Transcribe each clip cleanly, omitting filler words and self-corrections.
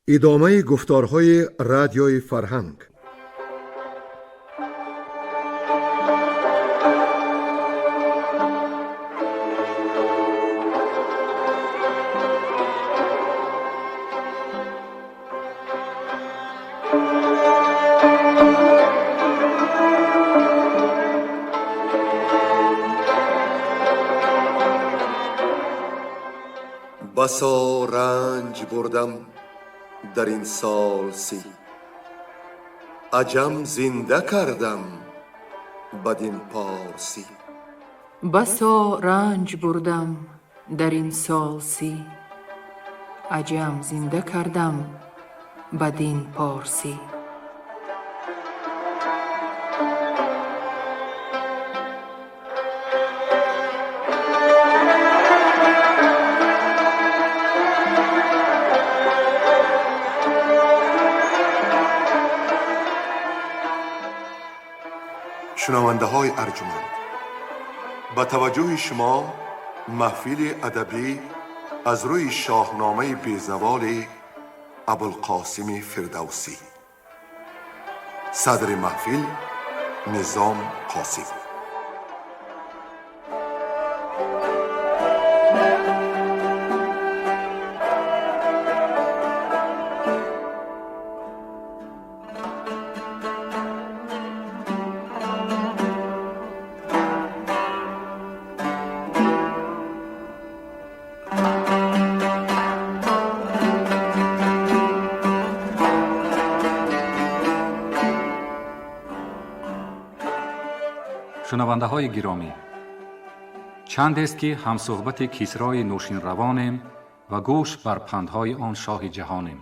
Идомаи гуфторҳои Радиои Фарҳанг. Басо ранҷ бурдам дар ин сол 30, аҷам зинда кардам бадин порсӣ. Басо ранҷ бурдам дар ин сол 30, аҷам зинда кардам бадин порсӣ. Шунавандаҳои арҷуманд, ба таваҷҷӯҳи шумо маҳфили адабӣ аз рӯи шоҳномаи безаволи Абулқосими Фирдавсӣ. Садри маҳфил Низом Қосим. Шунавандаҳои гиромӣ, чандест ки ҳамсӯҳбати Кисрои нӯшинравонем ва гӯш бар пандҳои он шоҳи ҷаҳонем.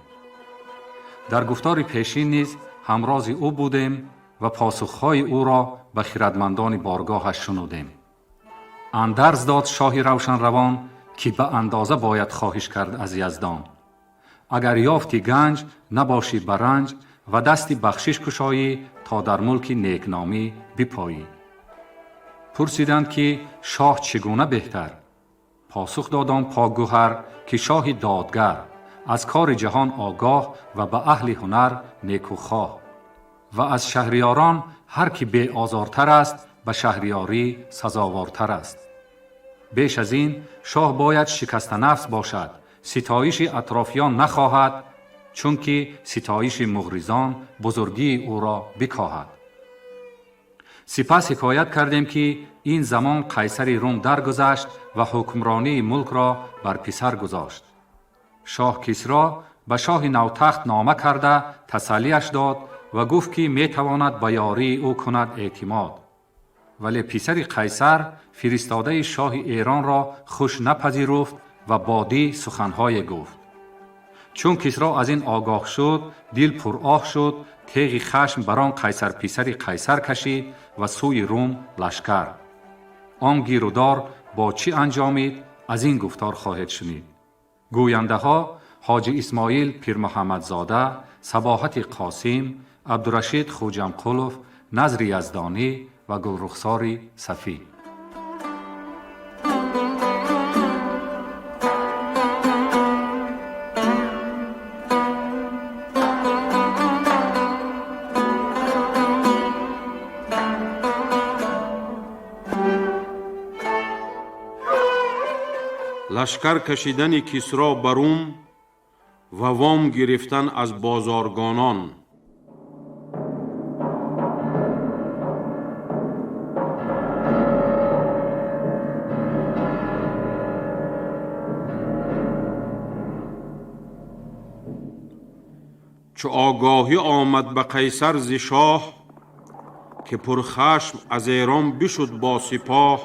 Дар гуфтори пешин низ ҳамрози ӯ будем ва посухҳои ӯро ба хирадмандони боргоҳаш шунудем. Андарз дод шоҳи равшанравон, ки ба андоза бояд хоҳиш кард аз Яздон. Агар ёфти ганҷ, набошӣ ба ранҷ ва дасти бахшиш кушоӣ, то дар мулки некномӣ бипоӣ. Пурсиданд, ки шоҳ чӣ гуна беҳтар? Посух дод он покгӯҳар, ки шоҳи додгар, аз кори ҷаҳон огоҳ ва ба аҳли ҳунар некухоҳ. Ва аз шаҳриёрон ҳар ки беозортар аст, ба шаҳриёрӣ сазовортар аст. Беш аз ин шоҳ бояд шикастанафс бошад, ситоиши атрофиён нахоҳад, чунки ситоиши муғризон бузургии ӯро бикоҳад. Сипас ҳикоят кардем, ки ин замон қайсари Рум даргузашт ва ҳукмронии мулкро бар писар гузошт. Шоҳ Кисро ба шоҳи навтахт нома карда тасаллияш дод ва гуфт, ки метавонад ба ёрии ӯ кунад эътимод. Вале писари қайсар фиристодаи шоҳи Эронро хуш напазируфт ва бодӣ суханҳое гуфт. Чун Кисро аз ин огоҳ шуд, дил пуроҳ шуд, теғи хашм бар он қайсар писари қайсар кашид ва сӯи Рум лашкар. Он гирудор бо чӣ анҷомид, аз ин гуфтор хоҳед шунид. Гӯяндаҳо Ҳоҷи Исмоил Пирмуҳаммадзода, Сабоҳати Қосим, Абдурашид Хӯҷамқулов, Назри Яздонӣ ва Гулрухсори Сафӣ. Лашкар кашидани Кисро ба Рум ва вом гирифтан аз бозоргонон. Чу огоҳӣ омад ба қайсар зи шоҳ, ки пурхашм аз Эрон бишуд бо сипоҳ,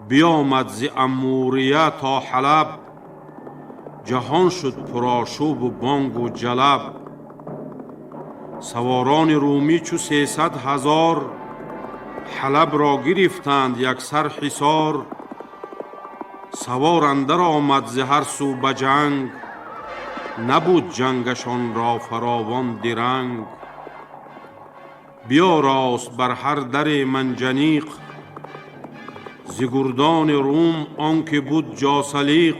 биёмад зи Амурия то Ҳалаб, ҷаҳон шуд пурошӯбу бонгу ҷалаб. Саворони румӣ чу 300 000 Ҳалабро гирифтанд яксар ҳисор. Савор андар омад зи ҳар сӯ ба ҷанг, набуд ҷангашонро фаровон диранг. Биёрост бар ҳар даре манҷаниқ, зи гурдони Рум он ки буд ҷосалиқ.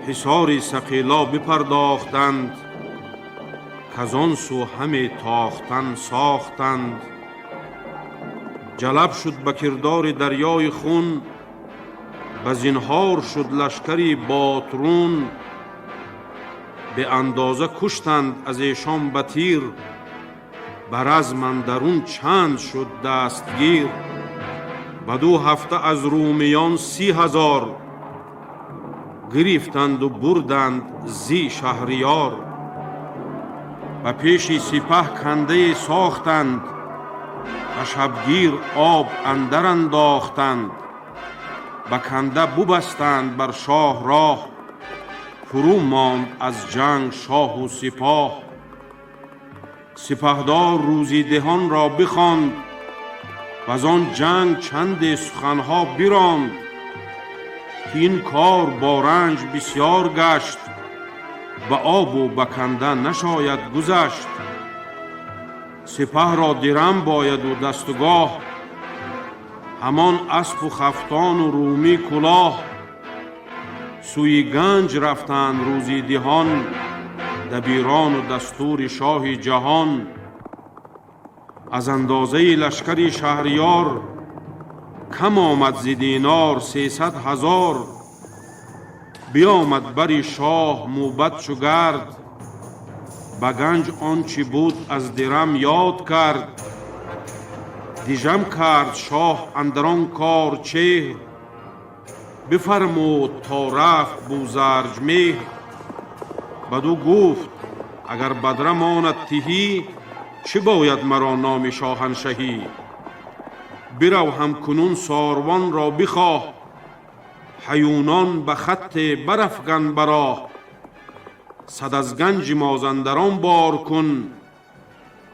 Ҳисори Сақило бипардохтанд, казон сӯ ҳаме тохтан сохтанд. Ҷалаб шуд ба кирдори дарёи хун, ба зинҳор шуд лашкари Ботрун. Беандоза куштанд аз эшон ба тир, ба разм андарун чанд шуд дастгир. Ба 2 ҳафта аз румиён 30,000 гирифтанду бурданд зи шаҳриёр. Ба пеши сипаҳ кандае сохтанд, ба шабгир об андар андохтанд. Ба канда бубастанд бар шоҳ роҳ, фурӯ монд аз ҷанг шоҳу сипоҳ. Сипаҳдор рӯзидиҳонро бихонд, ваз он ҷанг чанде суханҳо биронд, ки ин кор бо ранҷ бисёр гашт, ба обу ба канда нашояд гузашт. Сипаҳро дирам бояду дастугоҳ, ҳамон аспу хафтону румӣ кулоҳ. Сӯи ганҷ рафтанд рӯзидиҳон, дабирону дастури шоҳи ҷаҳон. Аз андозаи лашкари шаҳриёр кам омад зи динор 300,000. Биомад бари шоҳ мӯбад чу гард, ба ганҷ он чӣ буд аз дирам ёд кард. Дижам кард шоҳ андар он кор чеҳр, бифармуд то рафт Бузарҷмеҳр. Баду гуфт: агар бадра монад тиҳӣ, чӣ бояд маро номи шоҳаншаҳӣ? Бирав ҳамкунун сорвонро бихоҳ, ҳаюнон ба хатте барафган ба роҳ. Сад аз ганҷи Мозандарон бор кун,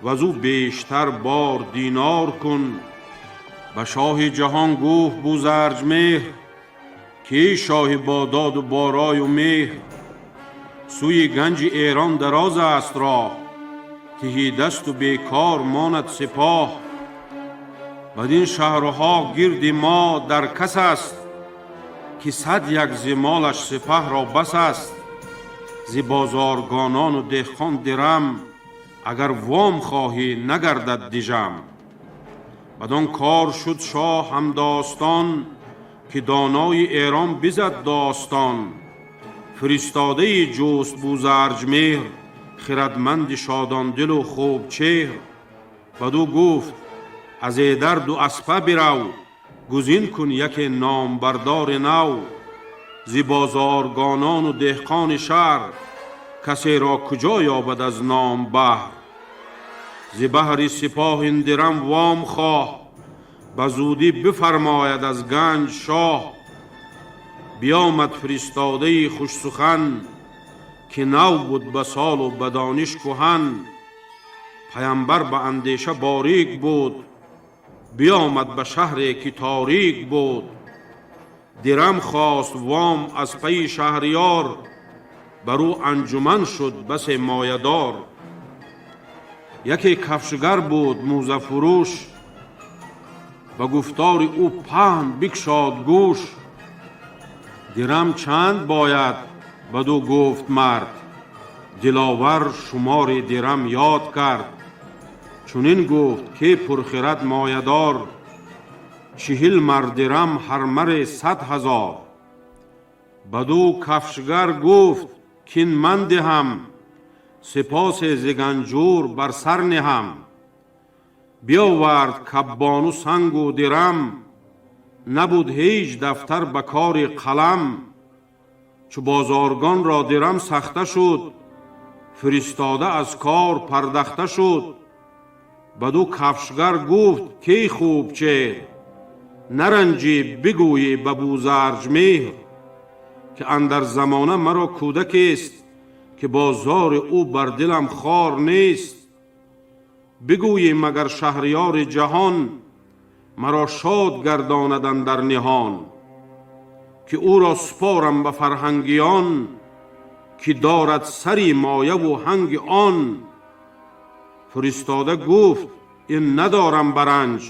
вазу бештар бор динор кун. Ба шоҳи ҷаҳон гуфт Бузарҷмеҳр, ки шоҳи бо доду борою меҳр. Сӯи ганҷи Эрон дароз аст роҳ, тиҳидасту бекор монад сипоҳ. Бадин шаҳрҳо гирди мо дар кас аст, ки 101 зи молаш сипаҳро бас аст. Зи бозоргонону деҳқон дирам, агар вом хоҳӣ нагардад дижам. Бадон кор шуд шоҳ ҳамдостон, ки донои Эрон бизад достон. Фиристодаи ҷуст Бузарҷмеҳр, хирадманди шодондилу хубчеҳр. Баду гуфт: аз эдарду аспа бирав, гузин кун яке номбардори нав. Зи бозоргонону деҳқони шаҳр, касеро куҷо ёбад аз ном баҳр? Зи баҳри сипоҳ ин дирам вом хоҳ, ба зудӣ бифармояд аз ганҷ шоҳ. Биомад фиристодаи хушсухан, ки нав буд ба солу ба дониш куҳан. Паямбар ба андеша борик буд, биомад ба шаҳре ки торик буд. Дирам хост вом аз пайи шаҳриёр, бар ӯ анҷуман шуд басе моядор. Яке кафшгар буд мӯзафурӯш, ба гуфтори ӯ паҳн бикшод гӯш. Дирам чанд бояд? Баду гуфт мард, диловар шумори дирам ёд кард. Чунин гуфт: ке пурхирад моядор, 40 мар дирам ҳар маре 100,000. Баду кафшгар гуфт: кин ман диҳам, сипосе зи ганҷур бар сар ниҳам. Биёвард каббону сангу дирам, набуд ҳеҷ дафтар ба кори қалам. Чу бозоргонро дирам сахта шуд, фиристода аз кор пардахта шуд. Баду кафшгар гуфт: кей хубчеҳр, наранҷӣ бигӯӣ ба Бузарҷмеҳр, ки андар замона маро кӯдакест, ки бозори ӯ бар дилам хор нест. Бигӯӣ магар шаҳриёри ҷаҳон маро шод гардонад андар ниҳон, ки ӯро супорам ба фарҳангиён, ки дорад сари мояву ҳанги он. Фиристода гуфт: ин надорам баранҷ,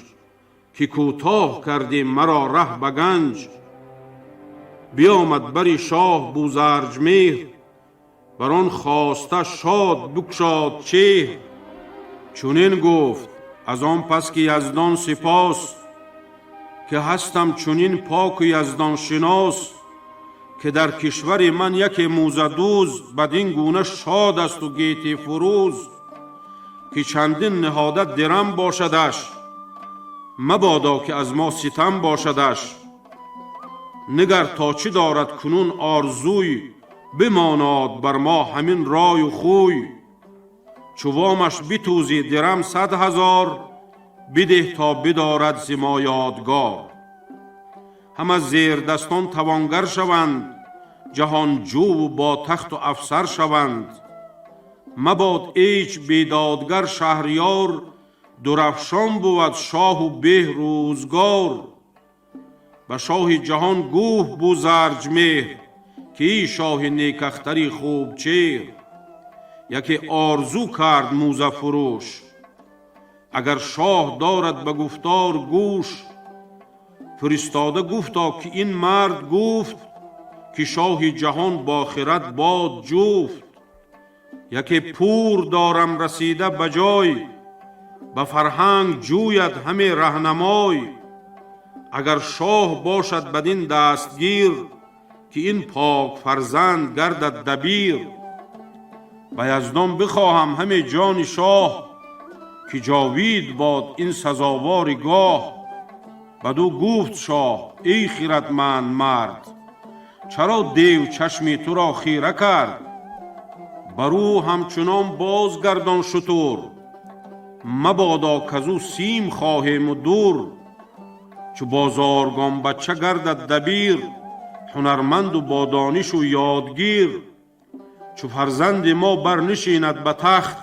ки кӯтоҳ кардӣ маро раҳ ба ганҷ. Биомад бари шоҳ Бузарҷмеҳр, бар он хоста шод бикушод чеҳр. Чунин гуфт: аз он пас ки Яздон сипос, ки ҳастам чунин поку яздоншинос, ки дар кишвари ман яке мӯзадӯз бадин гуна шод асту гетӣ фурӯз, ки чандин ниҳода дирам бошадаш, мабодо ки аз мо ситам бошадаш. Нигар то чӣ дорад кунун орзуй, бимонод бар мо ҳамин рою хӯй. Чу вомаш битӯзӣ дирам 100,000, бидеҳ то бидорад зи мо ёдгор. Ҳама зердастон тавонгар шаванд, ҷаҳонҷӯву бо тахту афсар шаванд. Мабод ҳеҷ бедодгар шаҳриёр, дурафшон бувад шоҳу беҳ рӯзгор. Ба шоҳи ҷаҳон гуфт Бузарҷмеҳр, ки эй шоҳи некахтари хубчеҳр, яке орзу кард мӯзафурӯш, агар шоҳ дорад ба гуфтор гӯш. Фиристода гуфто ки ин мард гуфт, ки шоҳи ҷаҳон бо хирад бод ҷуфт. Яке пур дорам расида ба ҷой, ба фарҳанг ҷӯяд ҳаме раҳнамой. Агар шоҳ бошад бадин дастгир, ки ин пок фарзанд гардад дабир. Ба Яздон бихоҳам ҳаме ҷони шоҳ, ки ҷовид бод ин сазовори гоҳ. Бадӯ гуфт шоҳ: эй хиратманд мард, чаро дев чашми туро хира кард? Бар ӯ ҳамчунон бозгардон шутур, мабодо казу сим хоҳему дур. Чу бозоргон бача гардад дабир, ҳунарманду бо донишу ёдгир. Чу фарзанди мо барнишинад ба тахт,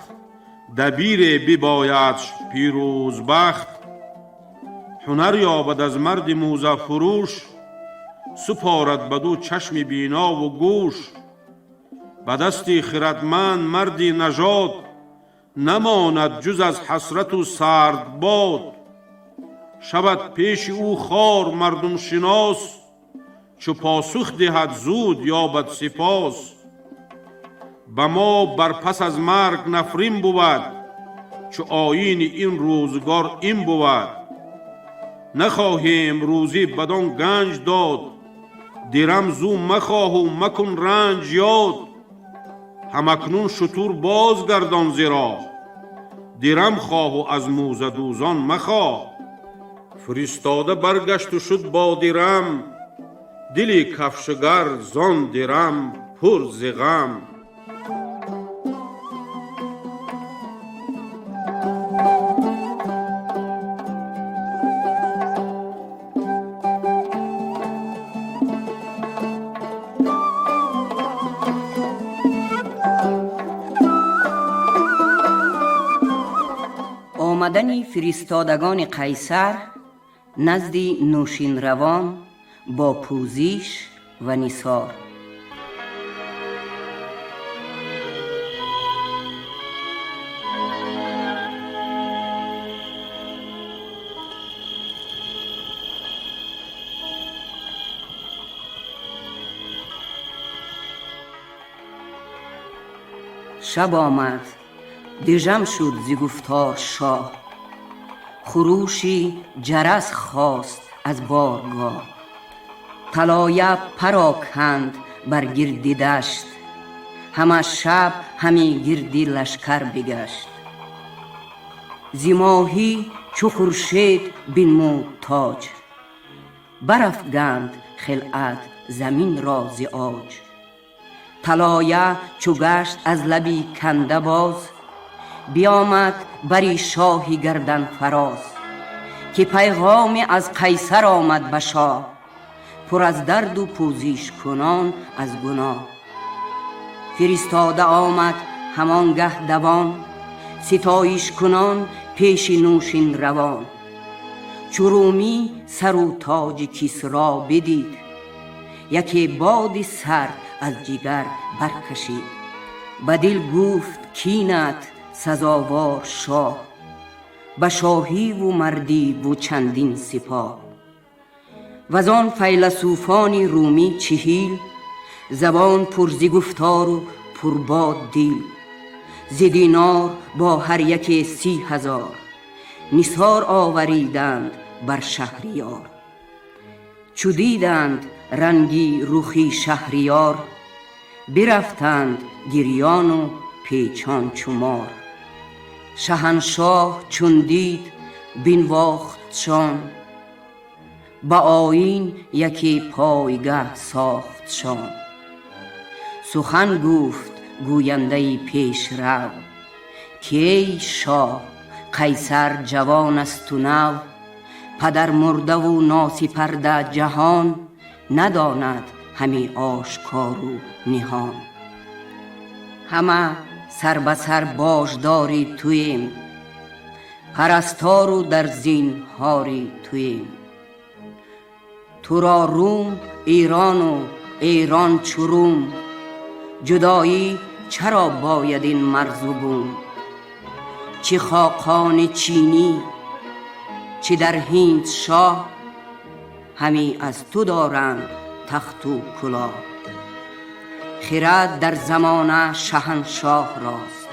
дабире бибоядш пирӯзбахт. Ҳунар ёбад аз марди мӯзафурӯш, супорад бадӯ чашми бинову гӯш. Ба дасти хиратманд марди нажод, намонад ҷуз аз ҳасрату сардбод. Шавад пеши ӯ хор мардумшинос, чу посух диҳад зуд ёбад сипос. Ба мо бар пас аз марг нафрин бувад, чу оини ин рӯзгор ин бувад. Нахоҳем рӯзӣ бадон ганҷ дод, дирам зӯ махоҳу макун ранҷ ёд. Ҳамакнун шутур бозгардон зи роҳ, дирам хоҳу аз мӯзадӯзон махоҳ. Фиристода баргашту шуд бо дирам, дили кафшгар зон дирам пур зи ғам. Омадани фиристодагони Қайсар назди Нӯшинравон бо пӯзиш ва нисор. Шаб омад, дижам шуд зи гуфтор шоҳ, хурӯши ҷарас хост аз боргоҳ. Талоя пароканд бар гирди дашт, ҳама шаб ҳами гирди лашкар бигашт. Зи моҳӣ чу хуршед бинмуд тоҷ, барафганд хилъат заминро зи оҷ. Талоя чу гашт аз лаби канда боз, биомад бари шоҳи гарданфароз, ки пайғоме аз Қайсар омад ба шоҳ, пур аз дарду пӯзишкунон аз гуноҳ. Фиристода омад ҳамон гаҳ давон, ситоишкунон пеши Нӯшинравон. Чу румӣ сару тоҷи Кисро бидид, яке боди сард аз ҷигар баркашид. Ба дил гуфт: кинат сазовор шоҳ, ба шоҳиву мардиву чандин сипоҳ. Вазон файласуфони румӣ 40, забон пур зи гуфтору пурбод дил. Зи динор бо ҳар яке 30,000 нисор овариданд бар шаҳриёр. Чу диданд ранги рухи шаҳриёр, бирафтанд гирёну печон чу мор. Шаҳаншоҳ чун дид бинвохтшон, ба оин яке пойгаҳ сохтшон. Сухан гуфт гӯяндаи пешрав, ки эй шоҳ, Қайсар ҷавон асту нав, падар мурдаву носипарда ҷаҳон надонад ҳами ошкору ниҳон. Ҳама сар ба сар бождори туем, парастору дар зинҳори туем. Туро Рум Эрону Эрон чу Рум, ҷудоӣ чаро бояд ин марзу бум? Чӣ хоқони чинӣ, чӣ дар ҳинд шоҳ, ҳами аз ту доранд тахту кулоҳ. Хирад дар замона шаҳаншоҳ рост,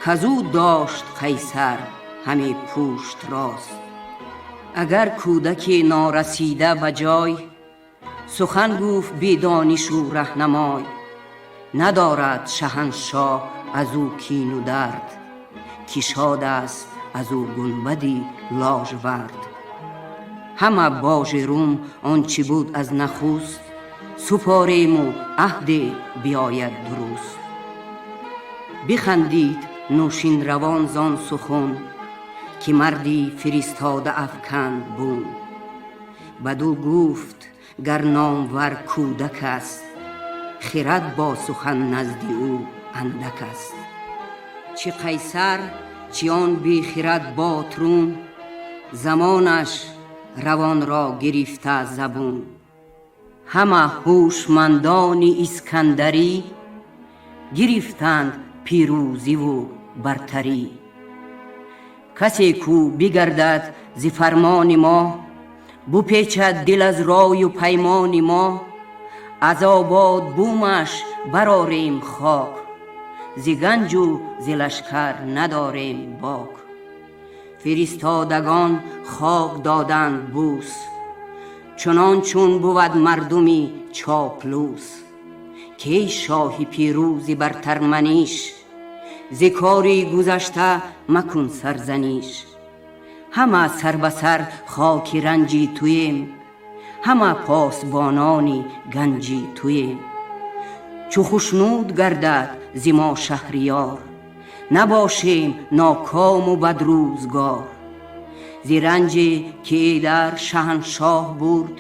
казу дошт Қайсар ҳами пушт рост. Агар кӯдаки норасида ба ҷой, сухан гуфт бедонишу раҳнамой, надорад шаҳаншоҳ аз ӯ кину дард, ки шод аст аз ӯ гунбади ложвард. Ҳама божи Рум он чӣ буд аз нахуст, супорему аҳде биёяд дуруст. Бихандид Нӯшинравон зон сухун, ки марди фиристода афканд бун. Баду гуфт: гар номвар кӯдак аст, хирад бо сухан назди ӯ андак аст. Чӣ Қайсар, чӣ он бехирад Ботрун, замонаш равонро гирифта забун. Ҳама ҳушмандони Искандарӣ гирифтанд пирӯзиву бартарӣ. Касе кӯ бигардад зи фармони мо, бупечад дил аз рою паймони мо, аз обод бумаш барорем хок, зи ганҷу зи лашкар надорем бок. Фиристодагон хок доданд бӯс, чунон чун бувад мардуми чоплус. Ки эй шоҳи пирӯзи бартарманиш, зи кори гузашта макун сарзаниш. Ҳама сар ба сар хоки ранҷи туем, ҳама посбонони ганҷи туем. Чу хушнуд гардад зи мо шаҳриёр, набошем нокому бадрӯзгор. Зи ранҷе ки эдар шаҳаншоҳ бурд,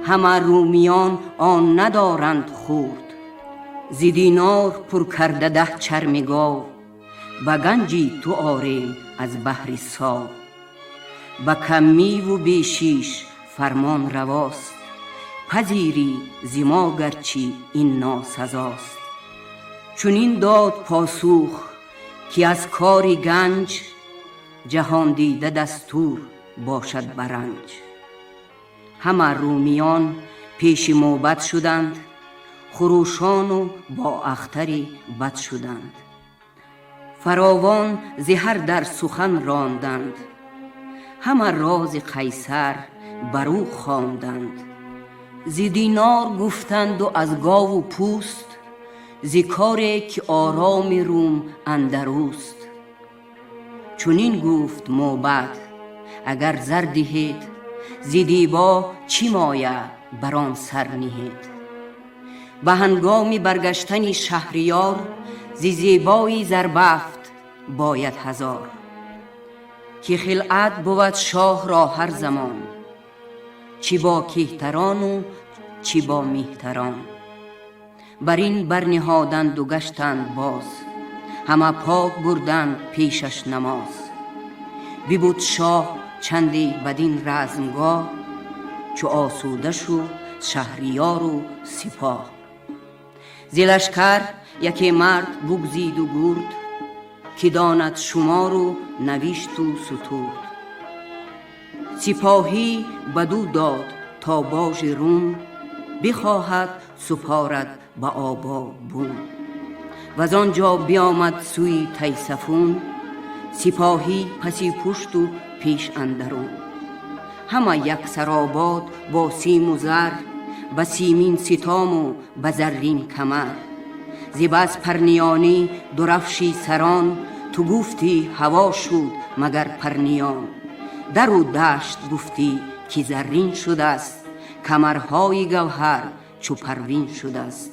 ҳама румиён он надоранд хурд. Зи динор пур карда 10 чарми гов, ба ганҷи ту орем аз баҳри сов. Ба камиву бешиш фармон равост, пазири зи мо гарчи ин носазост. Чунин дод посух, ки аз кори ганҷ ҷаҳондида дастур бошад баранҷ. Ҳама румиён пеши мӯбад шуданд, хурӯшону бо ахтари бад шуданд. Фаровон зи ҳар дар сухан ронданд, ҳама рози Қайсар бар ӯ хонданд. Зи динор гуфтанду аз гову пӯст, зи коре ки ороми Рум андаруст. Чунин гуфт мӯбад: агар зар диҳед, зи дибо чӣ моя бар он сар ниҳед. Ба ҳангоми баргаштани шаҳриёр, зи зебои зарбафт бояд 1000. Ки хилъат бувад шоҳро ҳар замон, чӣ бо кеҳтарону чӣ бо меҳтарон. Бар ин барниҳоданду гаштанд боз, ҳама пок бурданд пешаш намоз. Бибуд шоҳ чанде бадин размгоҳ, чу осуда шуд шаҳриёру сипоҳ. Зи лашкар яке мард бугзиду гурд, ки донад шумору навишту сутурд. Сипоҳӣ баду дод. تا باژ روم، بخواهد سپارد به آباد بوم. وز آنجا بیامد سوی تیسفون، سپاهی پسی پشت و پیش اندرون. همه یک سرآباد با سیم و زر، به سیمین ستام و به زرین کمر. ز بس پرنیانی درفشی سران، تو گفتی هوا شد مگر پرنیان. در و دشت گفتی که زرین شدست، کمرهای گوهر چو پروین شدست.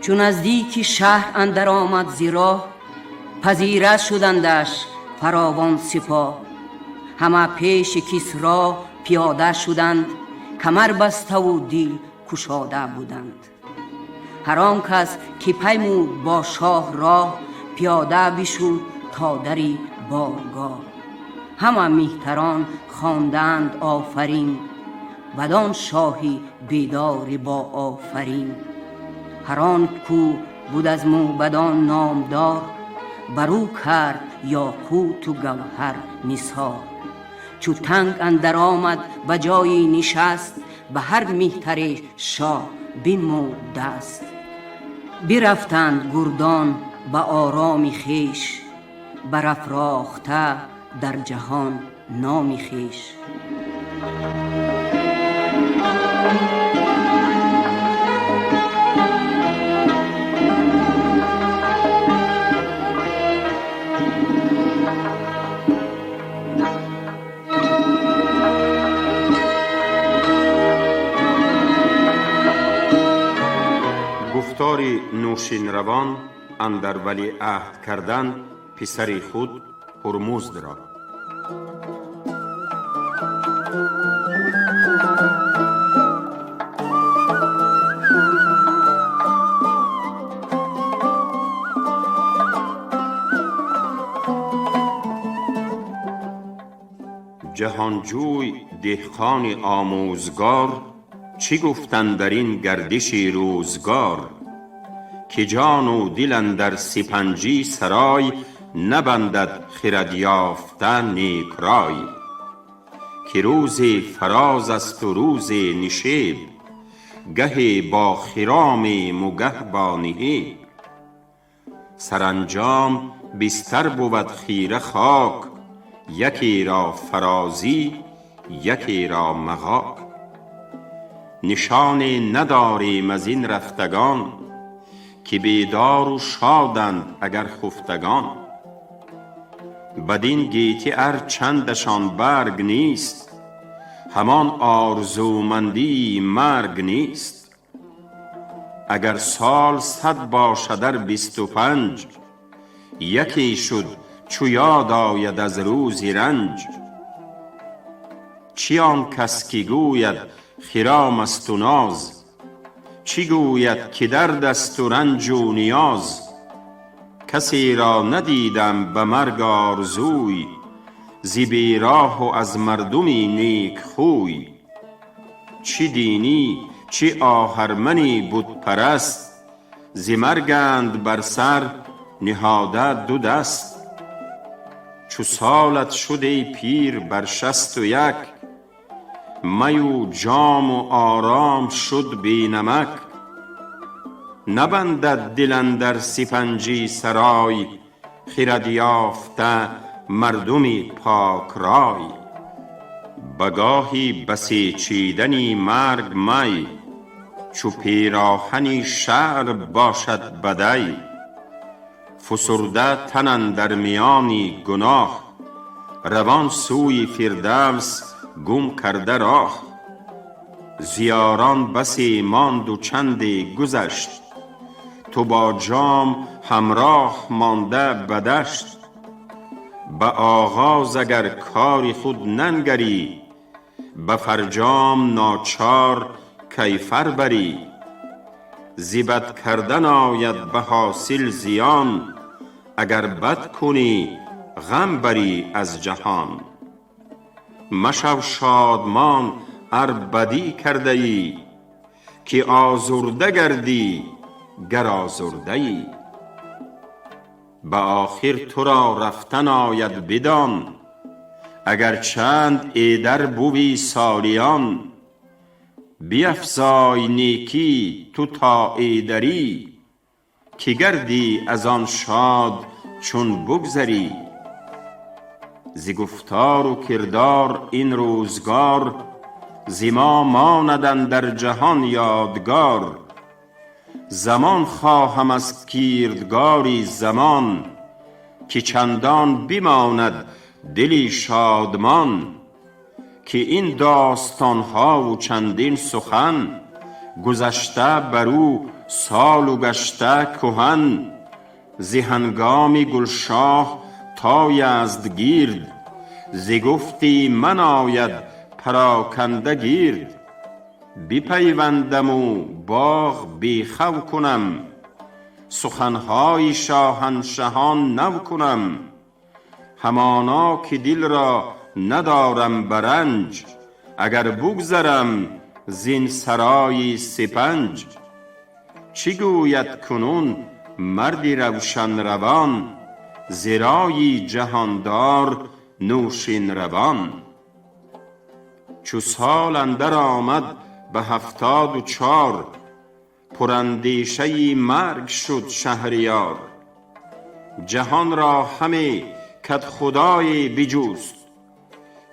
چو نزدیک شهر اندر آمد ز راه، پذیره شدندش فراوان سپاه. همه پیش کسری پیاده شدند، کمر بسته و دل کشاده بودند. هر آن کس که پیمود با شاه راه، پیاده بشد تا دری بارگاه. همه مهتران خواندند آفرین، بدان شاهی بیدار با آفرین. هر آن کو بود از موبدان نامدار، برو کرد یاقوت و گوهر نثار. چو تنگ اندر آمد به جایی نشست، به هر مهتر شاه بنمود دست. برفتند گردان به آرام خویش، برافراخته در جهان نام خویش. گفتار نوشینروان اندر ولیعهد کردن پسر خود هرمزد را. جهانجوی دهقان آموزگار، چی گفت اندر این گردش روزگار؟ که جان و دل اندر سپنجی سرای، نبندد خرد یافته نیک رای. که روز فراز است و روز نشیب، گه با خرامیم و گه با نهیب. سرانجام بستر بود خیره خاک، یکی را فرازی یکی را مغاک. نشان نداریم از این رفتگان، که بیدار و شادند اگر خفتگان. بدین گیتی ار چندشان برگ نیست، همان آرزومندی مرگ نیست. اگر سال 100 باشد ار 25، یکی شد چو یاد آید از روز رنج. چی آن کس که گوید خرام است و ناز، چی گوید که درد است و رنج و نیاز. کسی را ندیدم به مرگ آرزوی، ز بیراه و از مردمی نیک خوی. چی دینی چی آهرمنی بت پرست، ز مرگند بر سر نهاده دو دست. چو سالت شد ای پیر بر 61، می و جام و آرام شد بی نمک. نبندد دل اندر سپنجی سرای، خرد یافته مردمی پاک رای. به گاهی بسیچیدنی مرگ می، چو پیراهنی شعر باشد بدی. فسرده تن اندر میان گناه، روان سوی فردوس گم کرده راه. زیاران بسی ماند و چندی گذشت، تو با جام همراه مانده به دشت. به آغاز اگر کار خود ننگری، به فرجام ناچار کیفر بری. ز بد کردن آید به حاصل زیان، اگر بد کنی غم بری از جهان. مشو شادمان ار بدی کرده ای، که آزرده گردی گر آزرده ای. به آخر تو را رفتن آید بدان، اگر چند ایدر بوی سالیان. بیفزای نیکی تو تا ایدری، که گردی از آن شاد چون بگذری. ز گفتار و کردار این روزگار، ز ما ماند اندر جهان یادگار. زمان خواهم از کردگاری زمان، که چندان بماند دلی شادمان. که این داستان ها و چندین سخن، گذشته بر او سال و گشته کهن. ز هنگام گلشاه تا یزدگیرد، ز گفتی من آید پراکنده گیرد. بپیوندم و باغ بی خو کنم، سخنهای شاهنشهان نو کنم. همانا که دل را ندارم به رنج، اگر بگذرم زین سرای سپنج. چه گوید کنون مرد روشن روان، ز رای جهاندار نوشین روان؟ چو سال اندر آمد به 74، پراندیشه مرگ شد شهریار. جهان را همه کدخدایی بجست،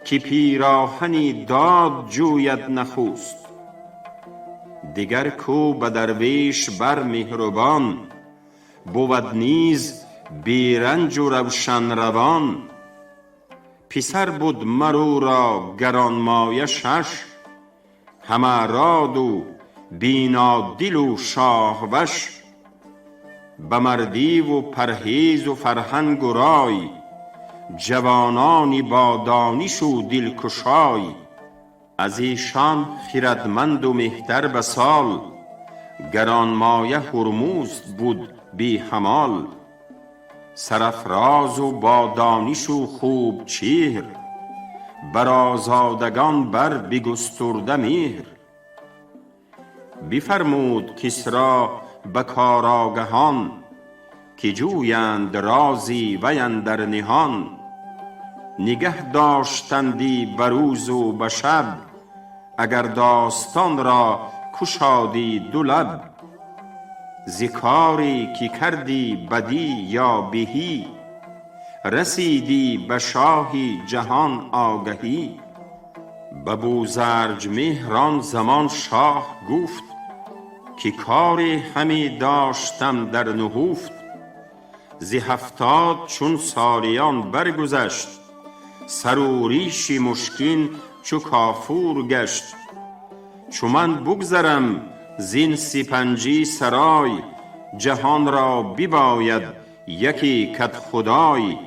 که پیراهنی داد جوید نخست. دگر کو به درویش بر مهربان، بود نیز بی رنج و روشن روان. پسر بد مر او را گرانمایه شش، همه راد و بینادل و شاه وش. به مردی و پرهیز و فرهنگ و رای، جوانانی با دانش و دلکشای. از ایشان خردمند و مهتر به سال، گرانمایه هرمزد بد بی همال. سرافراز و با دانش و خوب چهر، بر آزادگان بر بگسترده مهر. بفرمود کسری به کار آگهان، که جویند رازی وی اندر نهان. نگه داشتندی به روز و به شب، اگر داستان را گشادی دو لب. ز کاری که کردی بدی یا بهی، رسیدی به شاه جهان آگهی. به بوزرجمهر آن زمان شاه گفت، که کاری همی داشتم در نهفت. ز 70 چون سالیان برگذشت، سر و ریش مشکین چو کافور گشت. چو من بگذرم زین 35 سرای، جهان را بباید یکی کدخدای.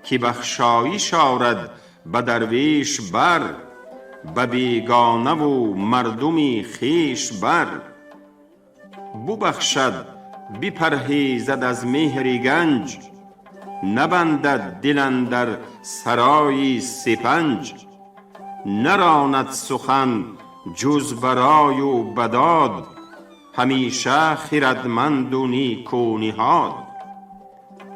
که بخشایش آرد به درویش بر، به بیگانه و مردمی خویش بر. ببخشد بپرهیزد از مهر گنج، نبندد دل اندر سرای سپنج. نراند سخن جز برای و بداد، همیشه خردمند و نیکو نهاد.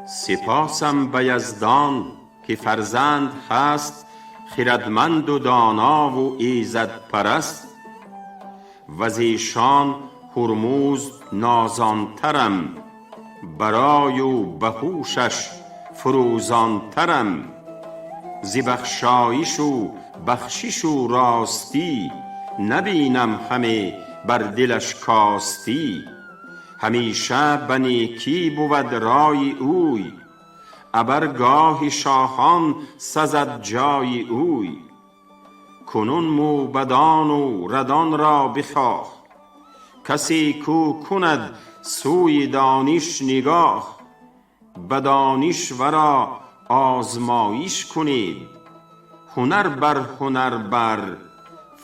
سپاسم به یزدان که فرزند هست، خردمند و دانا و ایزد پرست. وز ایشان هرمزد نازانترم، برای و به هوشش فروزانترم. ز بخشایش و بخشش و راستی، نبینم همه بر دلش کاستی. همیشه به نیکی بود رای اوی، ابر گاه شاهان سزد جای اوی. کنون موبدان و ردان را بخواه، کسی کو کند سوی دانش نگاه. به دانش ورا آزمایش کنید، هنر بر هنر بر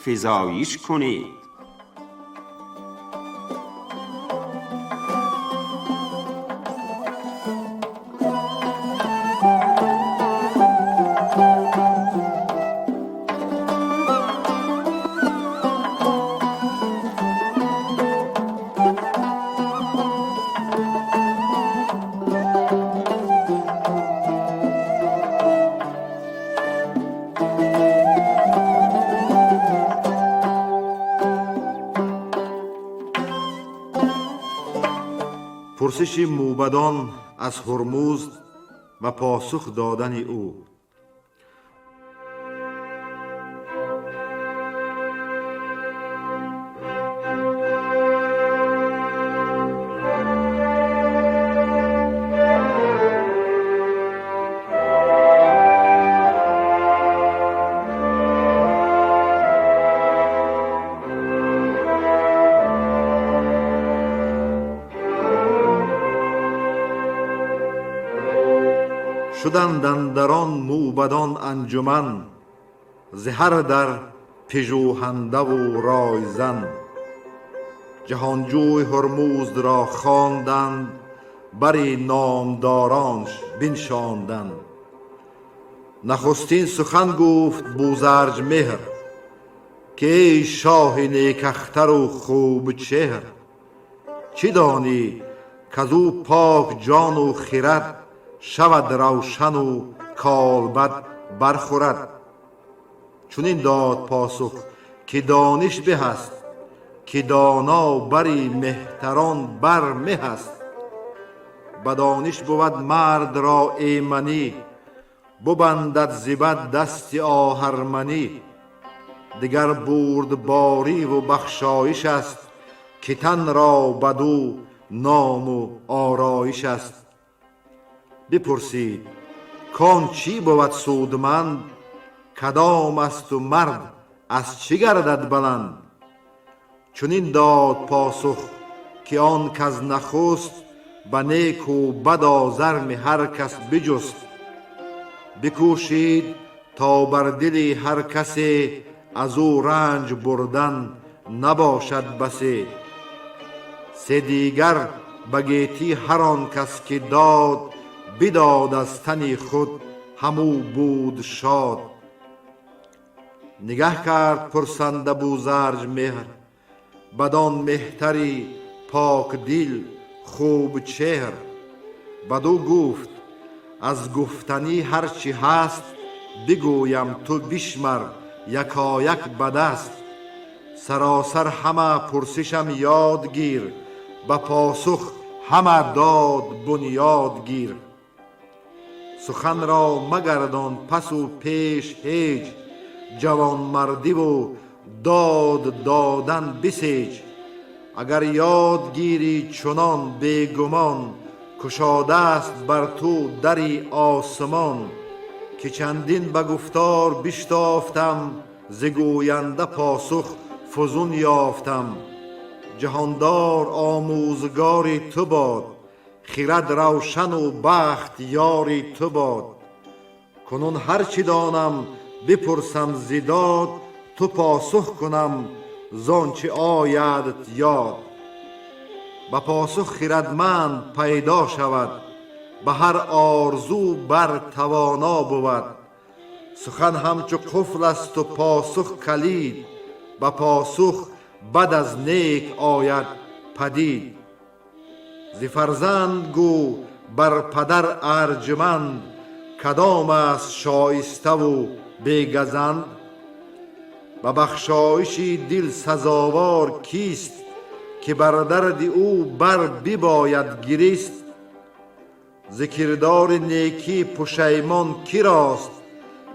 فزایش کنید. Пурсиши мӯбадон аз Ҳурмузд ва посух додани ӯ. Шуданд андар он мӯбадон анҷуман, зи ҳар дар пижӯҳандаву ройзан. Ҷаҳонҷӯй Ҳурмузд ро хонданд, бари номдоронш биншонданд. Нахустин сухан гуфт Бузарҷмеҳр, ки эй шоҳи некахтару хубчеҳр, чӣ донӣ каз ӯ пок ҷону хирад шавад равшану колбад бархӯрад? Чунин дод посух, ки дониш беҳ аст, ки доно бари меҳтарон бар меҳ аст. Ба дониш бувад мард ро эманӣ, бубандад зи бад дасти оҳарманӣ. Дигар бурдбориву бахшоиш аст, ки тан ро бадӯ ному ороиш аст. Бипурсид, кон чӣ бувад судманд, кадом асту мард аз чӣ гардад баланд? Чунин дод посух, ки он каз нахуст ба неку бад озарми ҳар кас биҷуст. Бикӯшид то бар дили ҳар касе аз ӯ ранҷ бурдан набошад басе. Се дигар ба гетӣ ҳар он кас ки дод, бидод аз тани худ, ҳамӯ буд шод. Нигаҳ кард пурсанда Бузарҷмеҳр бадон меҳтари покдил хубчеҳр. Бадӯ гуфт: аз гуфтанӣ ҳар чӣ ҳаст бигӯям, ту бишмар якояк ба даст. Саросар ҳама пурсишам ёд гир, ба посух ҳама дод бунёд гир. Суханро магардон пасу пеш ҳеҷ, ҷавонмардиву дод додан бисеҷ. Агар ёд гирӣ чунон, бегумон кушодааст бар ту дари осмон. Ки чандин ба гуфтор биштофтам, зи гӯянда посух фузун ёфтам. Ҷаҳондор омӯзгори ту бод, хирад равшану бахт ёри ту бод. Кунун ҳар чӣ донам бипурсам зи дод, ту посух кунам зон чӣ оядат ёд. Ба посух хирадманд пайдо шавад, ба ҳар орзу бар тавоно бувад. Сухан ҳамчу қуфл асту посух калид, ба посух бад аз нек ояд падид. Зи фарзанд гӯ бар падар арҷуманд, кадом аст шоиставу бегазанд? Ба бахшоиши дил сазовор кист, ки бар дарди ӯ бар бибояд гирист? Зи кирдори некӣ пушаймон кирост,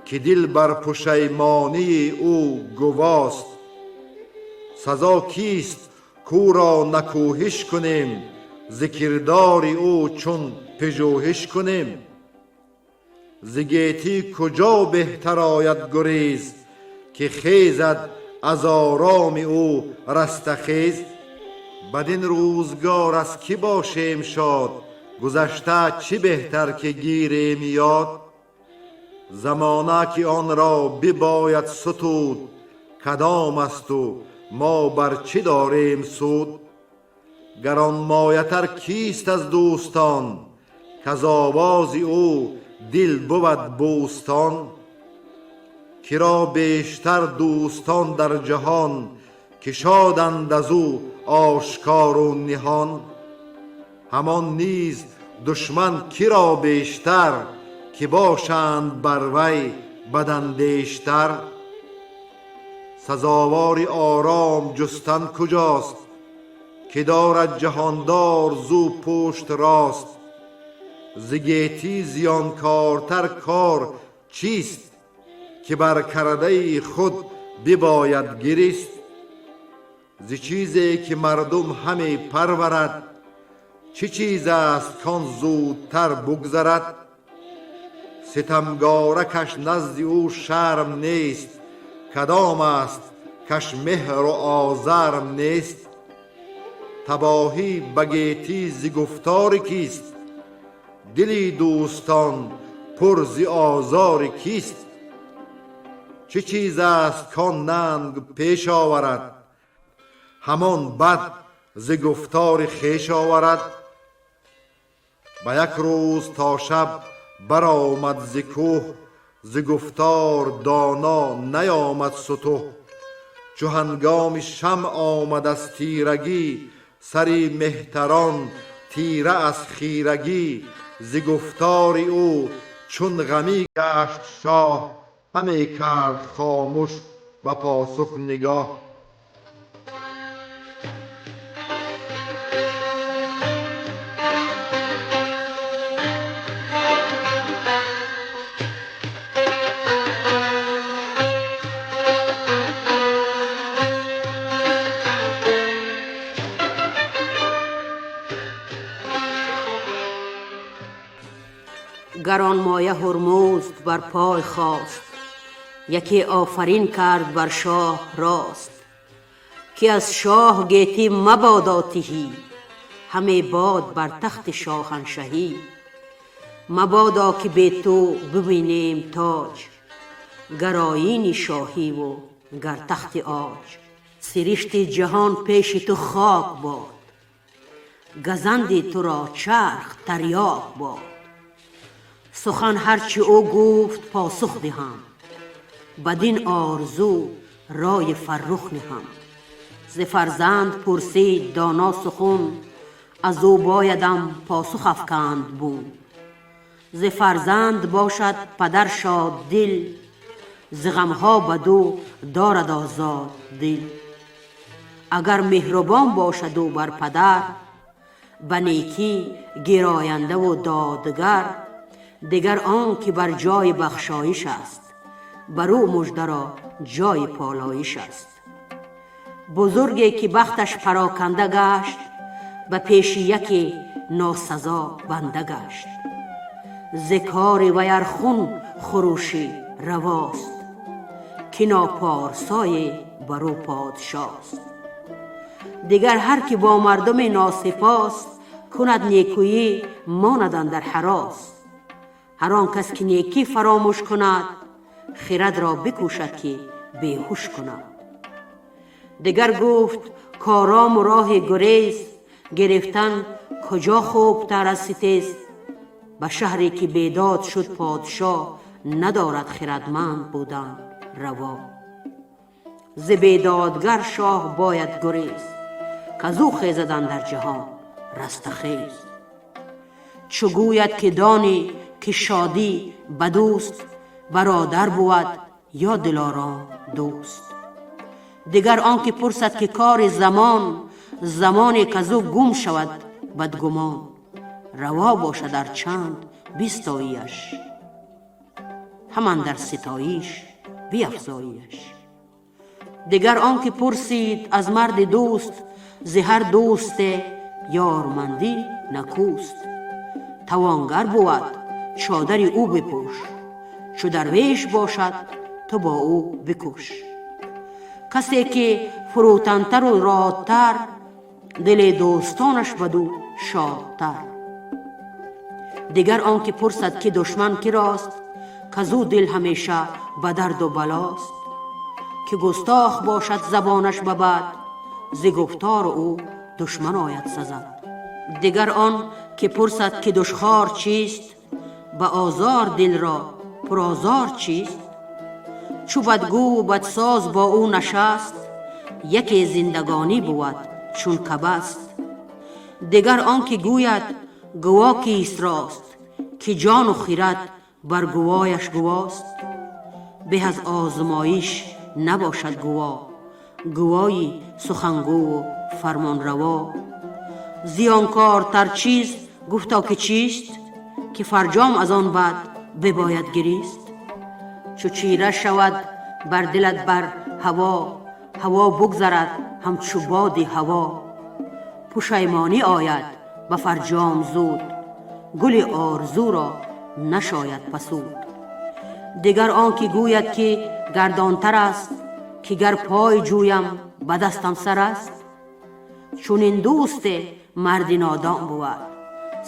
ки дил бар пушаймонии ӯ гувост? Сазо кист, кӯро накӯҳиш кунем, зи кирдори ӯ чун пижӯҳиш кунем? Зи гетӣ куҷо беҳтар ояд гурез, ки хезад аз ороми ӯ растахез? Бадин рӯзгор аз кӣ бошем шод, гузашта чӣ беҳтар ки гирем ёд? Замона ки онро бибояд сутуд, кадом асту мо бар чӣ дорем суд? Гаронмоятар кист аз дӯстон, каз овози ӯ дил бувад бӯстон? Киро бештар дӯстон дар ҷаҳон, ки шоданд аз ӯ ошкору ниҳон? Ҳамон низ душман киро бештар, ки бошанд бар вай бадандештар? Сазовори ором ҷустан куҷост, ки дорад ҷаҳондор зу пушт рост. Зи гетӣ зиёнкортар кор чист, ки бар кардаи худ бибояд гирист? Зи чизе ки мардум ҳаме парварад, чӣ чиз аст кон зудтар бугзарад? Ситамгоракаш назди ӯ шарм нест, кадом аст каш меҳру озарм нест? Табоҳӣ ба гетӣ зи гуфтори кист? Дили дӯстон пур зи озори кист? Чӣ чиз аст кон нанг пеш оварад, ҳамон бад зи гуфтори хеш оварад? Ба як рӯз то шаб баромад зи кӯҳ, зи гуфтор доно наёмад сутӯҳ. Чу ҳангоми шам омад аз тирагӣ, сари меҳтарон тира аз хирагӣ. Зи гуфтори ӯ чун ғамӣ гашт шоҳ, ҳаме кард хомӯш ба посух нигоҳ. Гаронмоя Ҳурмузд бар пой хост, яке офарин кард бар шоҳ рост, ки аз шоҳ гетӣ мабодо тиҳӣ, ҳаме бод бар тахти шоҳаншаҳӣ. Мабодо ки бе ту бибинем тоҷ, гар оини шоҳиву гар тахти оҷ. Сиришти ҷаҳон пеши ту хок бод, газанди туро чарх тарёк бод. Сухан ҳарчи ӯ гуфт посух диҳам, бадин орзу рои фаррух ниҳам. Зи фарзанд пурсид доно сухун, аз ӯ боядам посух афканд бун. Зи фарзанд бошад падар шод дил, зи ғамҳо баду дорад озод дил. Агар меҳрубон бошад ӯ бар падар, ба некӣ гирояндаву додгар, дигар он ки бар ҷои бахшоиш аст, бар ӯ муждаро ҷои полоиш аст. Бузурге ки бахташ пароканда гашт, ба пеши яке носазо банда гашт. Зи кори вай ар хун хурӯшӣ равост, ки нопорсое бар ӯ подшост. Дигар ҳар ки бо мардуми носипос кунад некӯӣ, монад андар ҳарос. Ҳар он кас ки некӣ фаромӯш кунад, хирадро бикӯшад ки беҳуш кунад. Дигар гуфт корому роҳи гурез гирифтан куҷо хубтар аз ситез? Ба шаҳре ки бедод шуд подшоҳ, надорад хирадманд будан раво. Зи бедодгар шоҳ бояд гурез, казу хезад андар ҷаҳон растахез. Чу гӯяд ки донӣ ки шодӣ бадӯст, бародар бувад ё дилором дӯст. Дигар он ки пурсад ки кори замон, замоне казу гум шавад бадгумон, раво бошад ар чанд бистоияш, ҳам андар ситоиш биафзоияш. Дигар он ки пурсид аз марди дӯст, зи ҳар дӯсте ёрмандӣ накӯст. Тавонгар бувад чодари ӯ бипӯш, чу дарвеш бошад ту бо ӯ бикӯш. Касе ки фурӯтантару родтар, дили дӯстонаш баду шодтар. Дигар он ки пурсад ки душман кирост, казу дил ҳамеша ба дарду балост, ки густох бошад забонаш ба бад, зи гуфтору ӯ душман ояд сазад. Дигар он ки пурсад ки душхор чист, ба озор дилро пурозор чист? Чу бадгӯву бадсоз бо ӯ нишаст, яке зиндагонӣ бувад чун кабаст. Дигар он ки гӯяд гуво кист рост, ки ҷону хирад бар гувояш гувост. Беҳ аз озмоиш набошад гуво, гувои сухангӯву фармонраво. Зиёнкортар чиз гуфто ки чист, ки фарҷом аз он бад бибояд гирист. Чу чира шавад бар дилат бар ҳаво, ҳаво бугзарад ҳамчу боди ҳаво. Пушаймонӣ ояд ба фарҷом зуд, гули орзуро нашояд пасуд. Дигар он ки гӯяд ки гардонтар аст, ки гар пой ҷӯям ба дастам сар аст. Чунин дӯсте марди нодон бувад,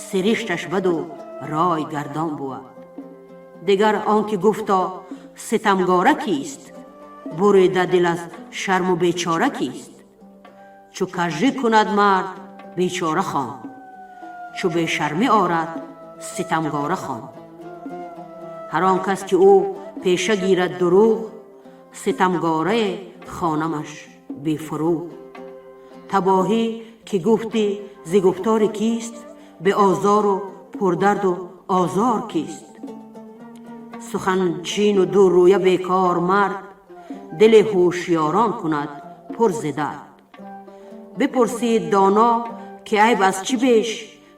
сиришташ баду рой гардон бувад. Дигар он ки гуфто ситамгора кист, бурида дил аз шарму бечора кист. Чу кажжӣ кунад мард бечора хон, чу бешармӣ орад ситамгора хон. Ҳар он кас ки ӯ пеша гирад дурӯғ, ситамгорае хонамаш бефурӯғ. Табоҳӣ ки гуфтӣ зи гуфтори кист, беозору пурдарду озор кист. Суханчину дуррӯя бекор мард, дили ҳушёрон кунад пур зи дард. Бипурсид доно ки айб аз чӣ беш,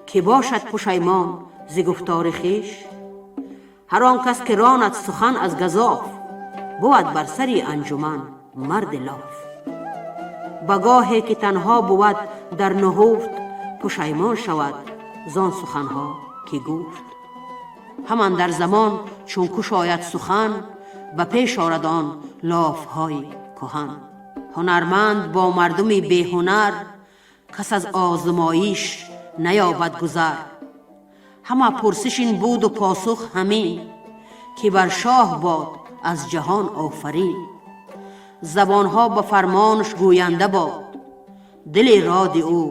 ки бошад пушаймон зи гуфтори хеш. Ҳар он кас ки ронад сухан аз газоф, бувад бар сари анҷуман марди лоф. Ба гоҳе ки танҳо бувад дар нуҳуфт, пушаймон шавад зон суханҳо ки гуфт. Ҳаман дар замон чун кушояд сухан, ба пеш орад он лофҳои куҳан. Ҳунарманд бо мардуми беҳунар, кас аз озмоиш наёбад гузар. Ҳама пурсиш ин буду посух ҳамин, ки бар шоҳ бод аз ҷаҳон офарин. Забонҳо ба фармонаш гӯянда бод, дили роди ӯ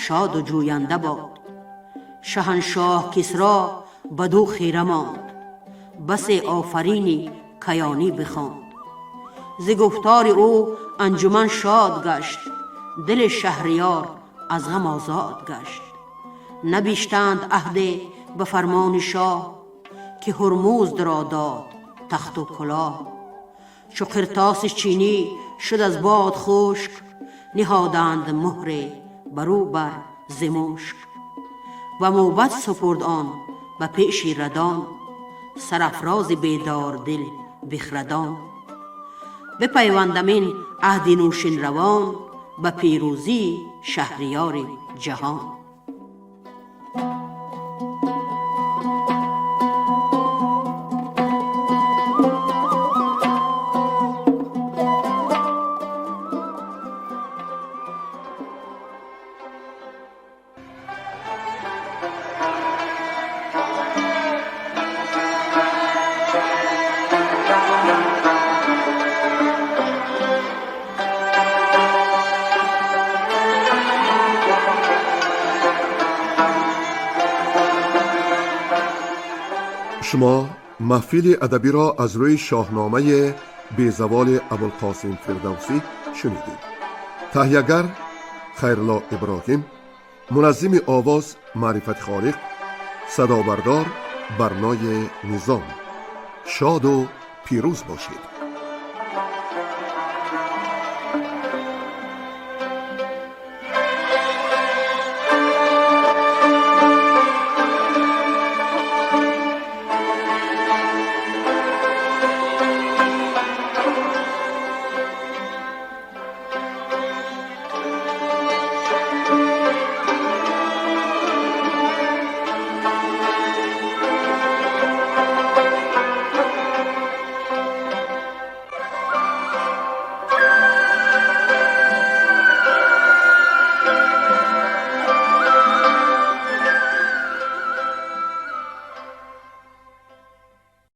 шоду ҷӯянда бод. Шаҳаншоҳ Кисро баду хира монд, басе офарини каёнӣ бихонд. Зи гуфтори ӯ анҷуман шод гашт, дили шаҳриёр аз ғам озод гашт. Набиштанд аҳде ба фармони шоҳ, ки Ҳурмузд ро дод тахту кулоҳ. Чу қиртоси чинӣ шуд аз бод хушк, ниҳоданд муҳре барӯ бар зи мушк. Ва мӯбад супурд он ба пеши радон, сарафрози бедордил бихрадон. Бипайвандам ин аҳди нӯшинравон ба пирӯзии шаҳриёри ҷаҳон. Шумо маҳфили адабиро аз рӯи шоҳномаи безаволи Абулқосим Фирдавсӣ шунидед. Таҳиягар Хайрулло Иброҳим, муназзими овоз Маърифати Холиқ, садобардор Барнои Низом. Шоду пирӯз бошед.